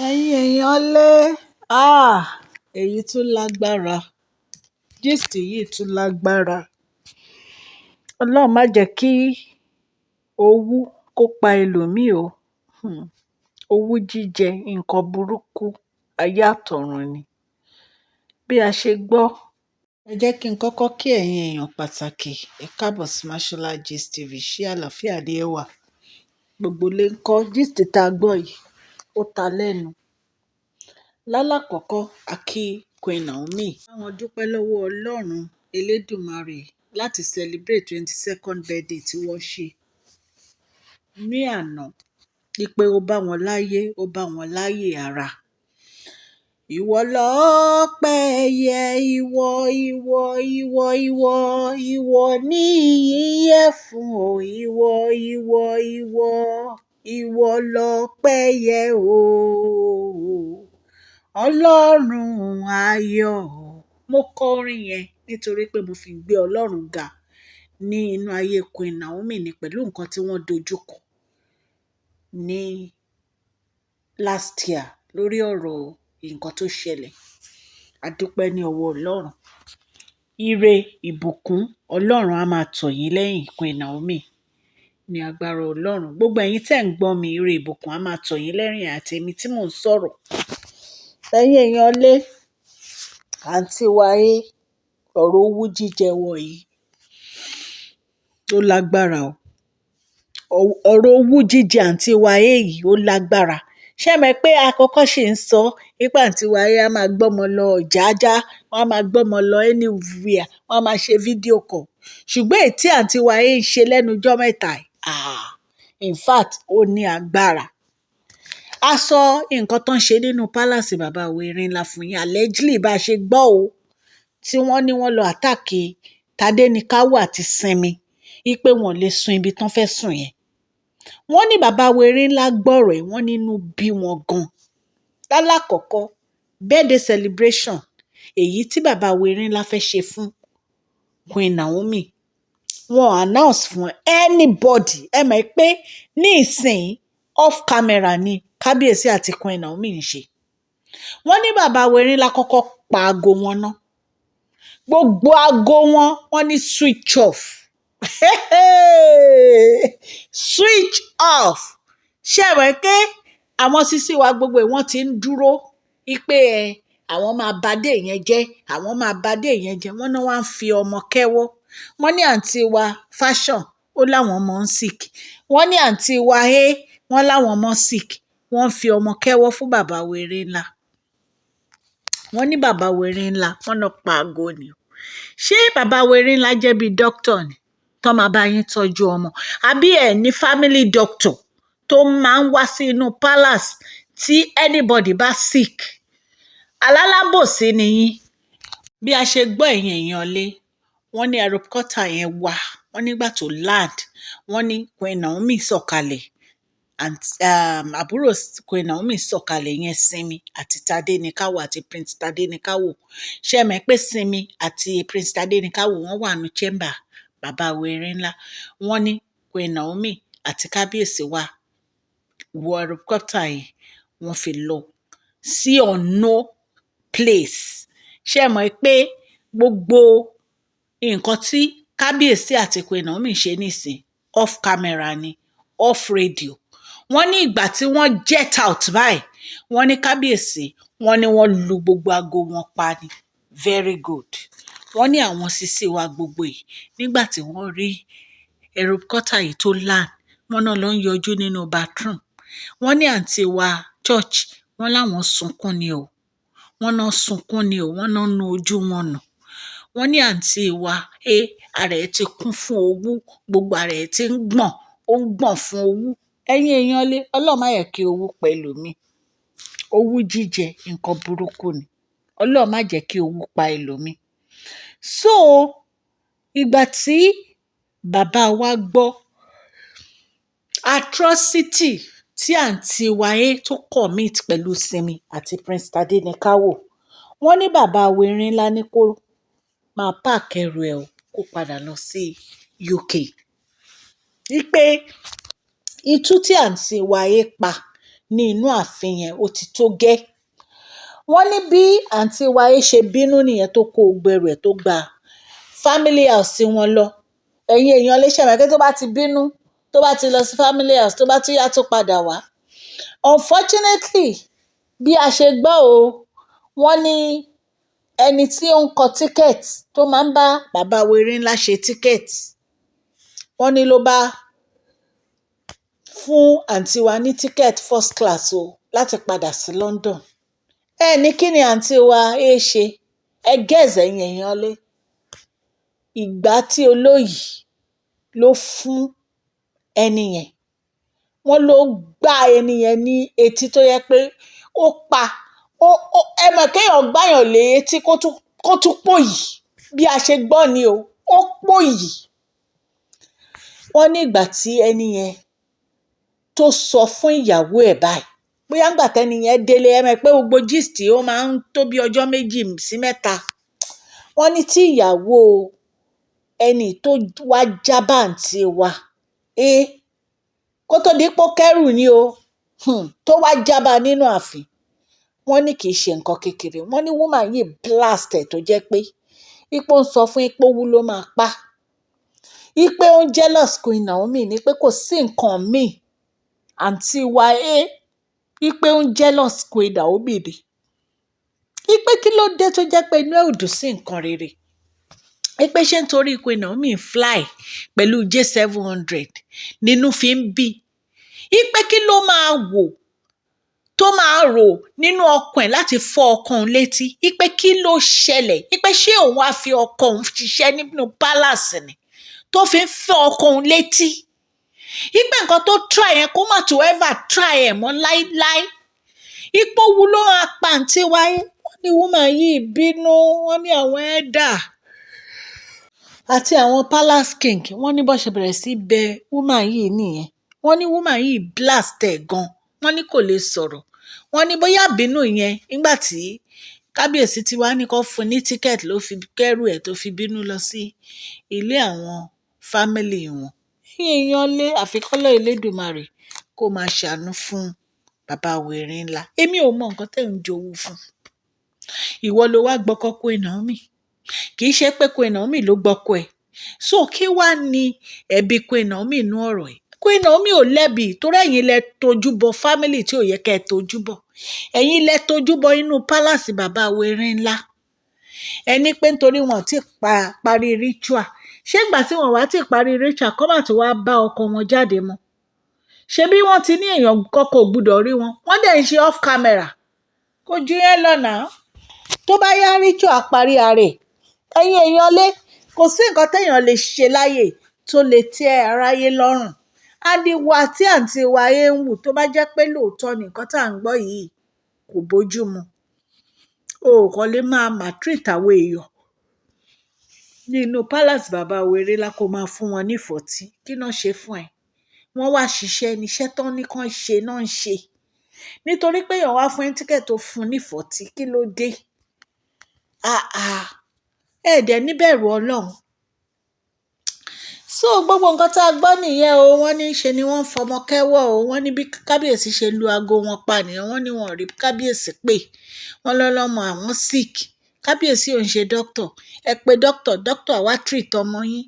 Ẹ̀yin èèyàn lé, èyí tún lágbára. Gist yìí tún lágbára. Ọlọ́run má jẹ́ kí owú kó pa ẹlòmíì o. Owú jíjẹ nǹkan burúkú ayé àtọ̀run ni. Bí a ṣe gbọ́, ẹ jẹ́ kí n kọ́kọ́ kí ẹ̀yin èèyàn pàtàkì. Ẹ káàbọ̀ sí Mashola Gist TV. Ṣé àlàáfíà ni ẹ wà? Gbogbo lè ń kọ́ gist tá a gbọ́ yìí, ó ta lẹ́nu. Lálàkọ́kọ́, a kí Queen Naomi. Báwọn dúpẹ́ lọ́wọ́ Ọlọ́run Elédùmarè láti celebrate 22nd birthday tí wọ́n ṣe ní àná. Wípé ó bá wọn láyé, ó bá wọn láyé ara. Ìwọ lọ́pẹ́ yẹ, ìwọ, ìwọ, ìwọ, ìwọ, ìwọ ní ìyìn yẹ fún o. Ìwọ, ìwọ, ìwọ, ìwọ lọ́pẹ́ yẹ o. Ọlọ́run ayọ̀. Mo kọ orin yẹn nítorí pé mo fi gbé Ọlọ́run ga ní inú ayé Queen Naomi ní pẹ̀lú nǹkan tí wọ́n dojú kọ ní last year lórí ọ̀rọ̀ nǹkan tó ṣẹlẹ̀. A dúpẹ́ ní ọwọ́ Ọlọ́run. Ire, ìbùkún, Ọlọ́run á máa tọ̀ yín lẹ́yìn, Queen Naomi, ní agbára Ọlọ́run. Gbogbo ẹ̀yin tẹ́ ń gbọ́ mi, ire ìbùkún á máa tọ̀ yín lẹ́yìn àti èmi tí mò ń sọ̀rọ̀. Ẹ̀yin èèyàn lé, àǹtí wa é, ọ̀rọ̀ owú jíjẹ wọ̀nyí ó lágbára o. Ọ̀rọ̀ owú jíjẹ àǹtí wa é yìí ó lágbára. Ṣé ẹ mọ̀ pé àkọ́kọ́ ṣì ń sọ wípé àǹtí wa é á máa gbọ́mọ lọ Ọ̀jájá, wọ́n á máa gbọ́mọ lọ anywhere, wọ́n á máa ṣe video call. Ṣùgbọ́n èyí tí àǹtí wa é ń ṣe lẹ́nu ọjọ́ mẹ́ta yìí, ah, in fact, ó ní agbára. A sọ nǹkan tó ń ṣe nínú palace bàbá wa Erinla fún yín, allegedly bá a ṣe gbọ́ o, tí wọ́n ní wọ́n lọ attack Tadéníkàwọ́ àti Sinmi, wípé wọ́n lè sun ibi tán fẹ́ sùn yẹn. Wọ́n ní bàbá wa Erinla gbọ́rọ̀ ẹ̀, wọ́n nínú bí wọn gan. Lálákọ̀ọ́kọ́, birthday celebration èyí tí bàbá wa Erinla fẹ́ ṣe fún Queen Naomi, wọ́n announce fún anybody. Ẹ mọ̀ pé ní ìsìn, off camera ni kábíyèsí àti Queen Naomi ń ṣe. Wọ́n ní bàbá wa Erinla kọ́kọ́ pa aago wọn ná. Gbogbo aago wọn, wọ́n ní switch off. Switch off. Ṣé ẹ mọ̀ pé àwọn sisi wa gbogbo ẹ̀ wọ́n ti ń dúró wípé ẹ àwọn máa ba day yẹn jẹ́, àwọn máa ba day yẹn jẹ́. Wọ́n náà wá ń fi ọmọ kẹ́wọ́. Wọ́n ní àǹtí wa Fashion ó láwọn ọmọ ń sick. Wọ́n ní àǹtí wa A wọ́n láwọn ọmọ sick. Wọ́n ń fi ọmọ kẹ́wọ́ fún bàbá wa Erinla. Wọ́n ní bàbá wa Erinla wọ́n náà pa aago ni. Ṣé bàbá wa Erinla jẹ́ bí doctor ni tó máa bá yín tọ́jú ọmọ? Àbí ẹ ní family doctor tó máa ń wá sí inú palace tí anybody bá sick? Alálábòsí ni yín. Bí a ṣe gbọ́, ẹ̀yin èèyàn lé, wọ́n ní helicopter yẹn wá. Wọ́n nígbà tó land, wọ́n ní Queen Naomi sọ̀kalẹ̀, àbúrò Queen Naomi sọ̀kalẹ̀ yẹn, Sinmi àti Tadéníkàwò àti Prince Tadéníkàwò. Ṣé ẹ mọ̀ pé Sinmi àti Prince Tadéníkàwò wọ́n wà ní chamber bàbá wa Erinla. Wọ́n ní Queen Naomi àti kábíyèsí wá wọ helicopter yẹn, wọ́n fi lọ sí unknown place. Ṣé ẹ mọ̀ pé gbogbo nǹkan tí kábíyèsí àti Queen Naomi ń ṣe nísìn, off camera ni, off radio. Wọ́n ní ìgbà tí wọ́n jet out báyìí, wọ́n ní kábíyèsí, wọ́n ní wọ́n lu gbogbo aago wọn pa ni. Very good. Wọ́n ní àwọn sisi wa gbogbo yìí, nígbà tí wọ́n rí helicopter yìí tó land, wọ́n náà lọ ń yọjú nínú bathroom. Wọ́n ní àǹtí wa church, wọ́n láwọn sunkún ni o. Wọ́n náà sunkún ni o. Wọ́n náà nu ojú wọn nù. Wọ́n ní àǹtí wa ẹ ara ẹ̀ ti kún fún owú, gbogbo ara ẹ̀ ti ń gbọ̀n, ó ń gbọ̀n fún owú. Ẹ̀yin èèyàn lé, Ọlọ́run má jẹ́ kí owú pẹ̀lú mi. Owú jíjẹ nǹkan burúkú ni. Ọlọ́run má jẹ́ kí owú pa ẹlòmíì. So ìgbà tí bàbá wa gbọ́ atrocity tí àǹtí wa A tó commit pẹ̀lú Simi àti Prince Tadenikawo, wọ́n ní bàbá wa Erinla ní kó máa pack ẹrù ẹ̀ o, kó padà lọ sí UK. Wípé itú tí àǹtí wa A pa ní ní inú ààfin yẹn, ó ti tó gẹ́. Wọ́n ní bí àǹtí wa A ṣe bínú nìyẹn, tó kó gbogbo ẹrù ẹ̀ tó gba family house wọn lọ. Ẹ̀yin èèyàn lè ṣẹ̀mẹ̀ pé tó bá ti bínú, tó bá ti lọ sí family house, tó bá tún yá tó padà wá. Unfortunately, bí a ṣe gbọ́ o, wọ́n ní ẹni tí ó ń kọ ticket, tó máa ń bá bàbá wa Erinlá ṣe ticket, wọ́n ní ló bá fún àǹtí wa ní ticket first class o láti padà sí London. Ẹ ní kí ni àǹtí wa A ṣe? Ẹ guess, ẹ̀yin èèyàn lé. Ìgbà tí olóyìí ló fún ẹni yẹn, wọ́n ló gbá ẹni yẹn ní etí tó yẹ pé ó pa ó. Ẹ mọ̀ kéèyàn gbáyàn lé etí kó tún pòyì. Bí a ṣe gbọ́ ni o, ó pòyì. Wọ́n ní ìgbà tí ẹni yẹn tó sọ fún ìyàwó ẹ̀ báyìí, bóyá ńgbà tẹ́ni yẹn délé, ẹ mọ̀ pé gbogbo gist ó máa ń tó bí ọjọ́ 2 sí 3. Wọ́n ní tí ìyàwó ẹni tó wá já bá àǹtí wa ẹ kó tó di pé ó kẹ́rù ni o, tó wá jábá nínú ààfin, wọ́n ní kì í ṣe nǹkan kékeré. Wọ́n ní woman yìí blast ẹ̀, tó jẹ́ pé ipò ń sọ fún ipò owú ló máa pa, ipe ó ń jealous Queen Naomi ni, pé kò sí nǹkan míì. Àǹtí wa ẹ ipe ó ń jealous Queen Naomi ni, ipe kí ló dé tó jẹ́ pé inú ẹ̀ ò dùn sí nǹkan rere, ipe ṣé nítorí Queen Naomi fly pẹ̀lú J700 nínú fi ń bí, ipe kí ló máa wò tó máa rò nínú ọkàn ẹ̀ láti fọ́ ọkọ òun létí, ipe kí ló ṣẹlẹ̀, ipe ṣé òun wáá fi ọkọ òun ṣiṣẹ́ nínú palace ni tó fi ń fọ́ ọkọ òun létí, ipe nǹkan tó try yẹn, kó má tó ever try ẹ̀ mọ́ láíláí, ipò wu ló máa pa àǹtí wáyé. Wọ́n ní woman yìí bínú. Wọ́n ní àwọn elder àti àwọn palace king, wọ́n ní bó ṣe bẹ̀rẹ̀ sí bẹ woman yìí nìyẹn. Wọ́n ní woman yìí blast ẹ̀ gan. Wọ́n ní kò lè sọ̀rọ̀. Wọ́n ní bóyá bínú yẹn, nígbà tí kábíyèsí ti wá ní kó fún un ní ticket, ló fi kẹ́rù ẹ̀ tó fi bínú lọ sí ilé àwọn family wọn. Ẹ̀yin èèyàn lé, àfi kọ́lọ́ Elédùmarè kó máa ṣàánú fún bàbá wèrè ńlá. Èmi ò mọ nǹkan tẹ́ ń jowú fún. Ìwọ ló wá gbọ́kọ Queen Naomi, kì í ṣe pé Queen Naomi ló gbọ́kọ ẹ̀. So kí wàá ní ẹ̀bi Queen Naomi inú ọ̀rọ̀ yìí? Queen Naomi ò lẹ́bi, torí ẹ̀yin lẹ tojú bọ family tí ò yẹ kẹ́ ẹ tojú bọ̀. Ẹ̀yin lẹ tojú bọ inú palace bàbá wèrè ńlá. Ẹni pé nítorí wọn ò tí pa parí ritual. Ṣé ìgbà tí wọn wá ti parí ritual, kọ́ mà tó wá bá ọkọ wọn jáde mọ́? Ṣebí wọ́n ti ní èèyàn kọ́kọ́ ò gbúdọ̀ rí wọn? Wọ́n dẹ̀ ń ṣe off camera. Kò ju yẹn lọ náà. Tó bá yá, ritual parí ara ẹ̀. Ẹ̀yin èèyàn lé, kò sí nǹkan téèyàn lè ṣe láyè tó lè tẹ́ aráyé lọ́rùn. And ìwà tí àǹtí wa yẹn ń wù, tó bá jẹ́ pé lóòótọ́ ni nǹkan tá à ń gbọ́ yìí, kò bójú mu. O ò kàn lè máa maltreat àwọn èèyàn ní inú palace bàbá Werela, kó máa fún wọn ní ìfọ́tí. Kí náà ṣe fún ẹ? Wọ́n wá ṣiṣẹ́ ní iṣẹ́ tán ní kán ṣe náà ń ṣe. Nítorí pé èèyàn wá fún ẹ ticket tó fún ní ìfọ́tí, kí ló dé? Ah ah, ẹ dẹ̀ níbẹ̀rù Ọlọ́run. So gbogbo nǹkan tá a gbọ́ nìyẹn o. Wọ́n ní ṣe ni wọ́n ń fọmọ kẹ́wọ́ o. Wọ́n ní bí kábíyèsí ṣe lu aago wọn pa nìyẹn. Wọ́n ní wọn ò rí kábíyèsí pé wọ́n lọ́lọ́mọ àwọn sick. Kábíyèsí ò ń ṣe doctor. Ẹ pé doctor, doctor wá treat ọmọ yín.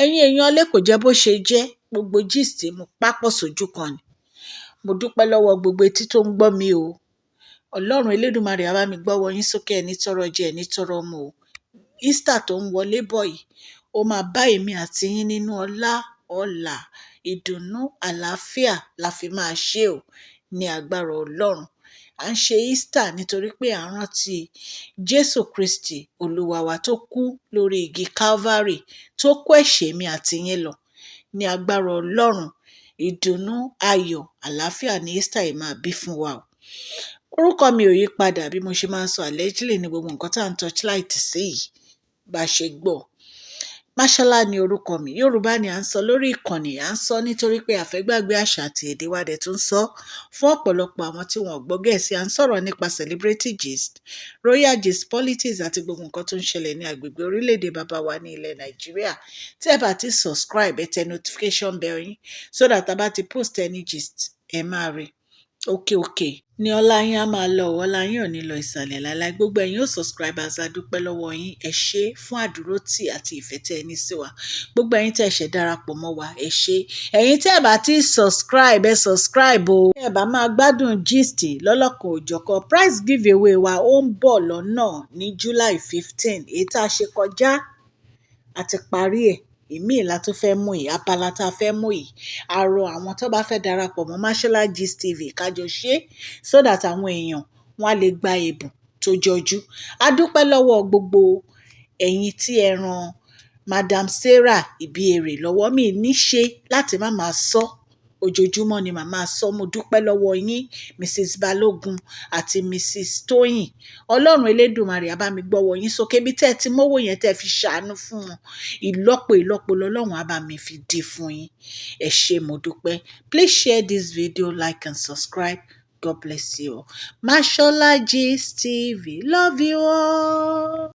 Ẹ̀yin èèyàn lé, kò jẹ́ bó ṣe jẹ́. Gbogbo gist mo pápọ̀ sójú kan ni. Mo dúpẹ́ lọ́wọ́ gbogbo etí tó ń gbọ́ mi o. Ọlọ́run Elédùmarè á bá mi gbọ́wọ́ yín sókè. Ẹni tọrọ jẹ, ẹni tọrọ mu o. Easter tó ń wọlé bọ̀ yìí, ó máa bá èmi àti yín nínú ọlá, ọlà, ìdùnnú, àlàáfíà la fi máa ṣe o, ní agbára Ọlọ́run. À ń ṣe Easter nítorí pé à ń rántí Jésù Kristi Olúwa wa tó kú lórí igi Calvary, tó kó ẹ̀ṣẹ̀ mi àti yín lọ. Ní agbára Ọlọ́run, ìdùnnú, ayọ̀, àlàáfíà ní Easter yìí máa bí fún wa o. Orúkọ mi ò yí padà. Bí mo ṣe máa ń sọ, allegedly ní gbogbo nǹkan tá à ń torchlight sí yìí, bá a ṣe gbọ́. Máṣọ́lá ni orúkọ mi. Yorùbá ni à ń sọ lórí ìkànnì. À ń sọ nítorí pé a fẹ́ gbàgbé àṣà àti èdè wa, dẹ̀ tún sọ fún ọ̀pọ̀lọpọ̀ àwọn tí wọn ò gbọ́ Gẹ̀ẹ́sì. À ń sọ̀rọ̀ nípa celebrity gist, royal gist, politics àti gbogbo nǹkan tó ń ṣẹlẹ̀ ní agbègbè orílẹ̀-èdè bàbá wa ní ilẹ̀ Nàìjíríà. Tí ẹ bá ti subscribe, ẹ tẹ notification bell yín so that a bá ti post any gist, ẹ máa rí. Òkè òkè ni ọlá yín á máa lọ, ọlá yín ò ní lọ ìsàlẹ̀ láláì. Gbogbo ẹ̀yin ó subscribers, a dúpẹ́ lọ́wọ́ yín. Ẹ ṣé fún àdúrótì àti ìfẹ́ tẹ́ ẹ ní sí wa. Gbogbo ẹ̀yin tẹ́ ẹ ṣẹ̀ darapọ̀ mọ́ wa, ẹ ṣé. Ẹ̀yin tẹ́ ẹ bá ti subscribe, ẹ subscribe o. Ẹ bá máa gbádùn gist lọ́lọ́kan òjọ̀kan. Prize giveaway wa ó ń bọ̀ lọ́nà ní July 15. Èyí tá a ṣe kọjá a ti parí ẹ̀. Ìmíì la tún fẹ́ mú yìí, abala tá a fẹ́ mú yìí. A rọ àwọn tó bá fẹ́ darapọ̀ mọ́ Mashola Gist TV ká jọ ṣe so that àwọn èèyàn wọn á lè gba ẹ̀bùn tó jọjú. A dúpẹ́ lọ́wọ́ gbogbo ẹ̀yin tí ẹ ran Madam Sarah Ibiere lọ́wọ́. Mi ní ṣe láti má máa sọ, ojoojúmọ́ ni màá máa sọ. Mo dúpẹ́ lọ́wọ́ yín, Mrs. Balogun àti Mrs. Tóyìn. Ọlọ́run Elédùmarè á bá mi gbọ́wọ́ yín sókè. Bí tẹ́ ẹ ti mówó yẹn tẹ́ ẹ fi ṣàánú fún wọn, ìlọ́po ìlọ́po lọ́lọ́run á bá mi fi dí fún yín. Ẹ ṣé, mo dúpẹ́. Please share this video, like and subscribe. God bless you all. Mashola Gist TV, love you all.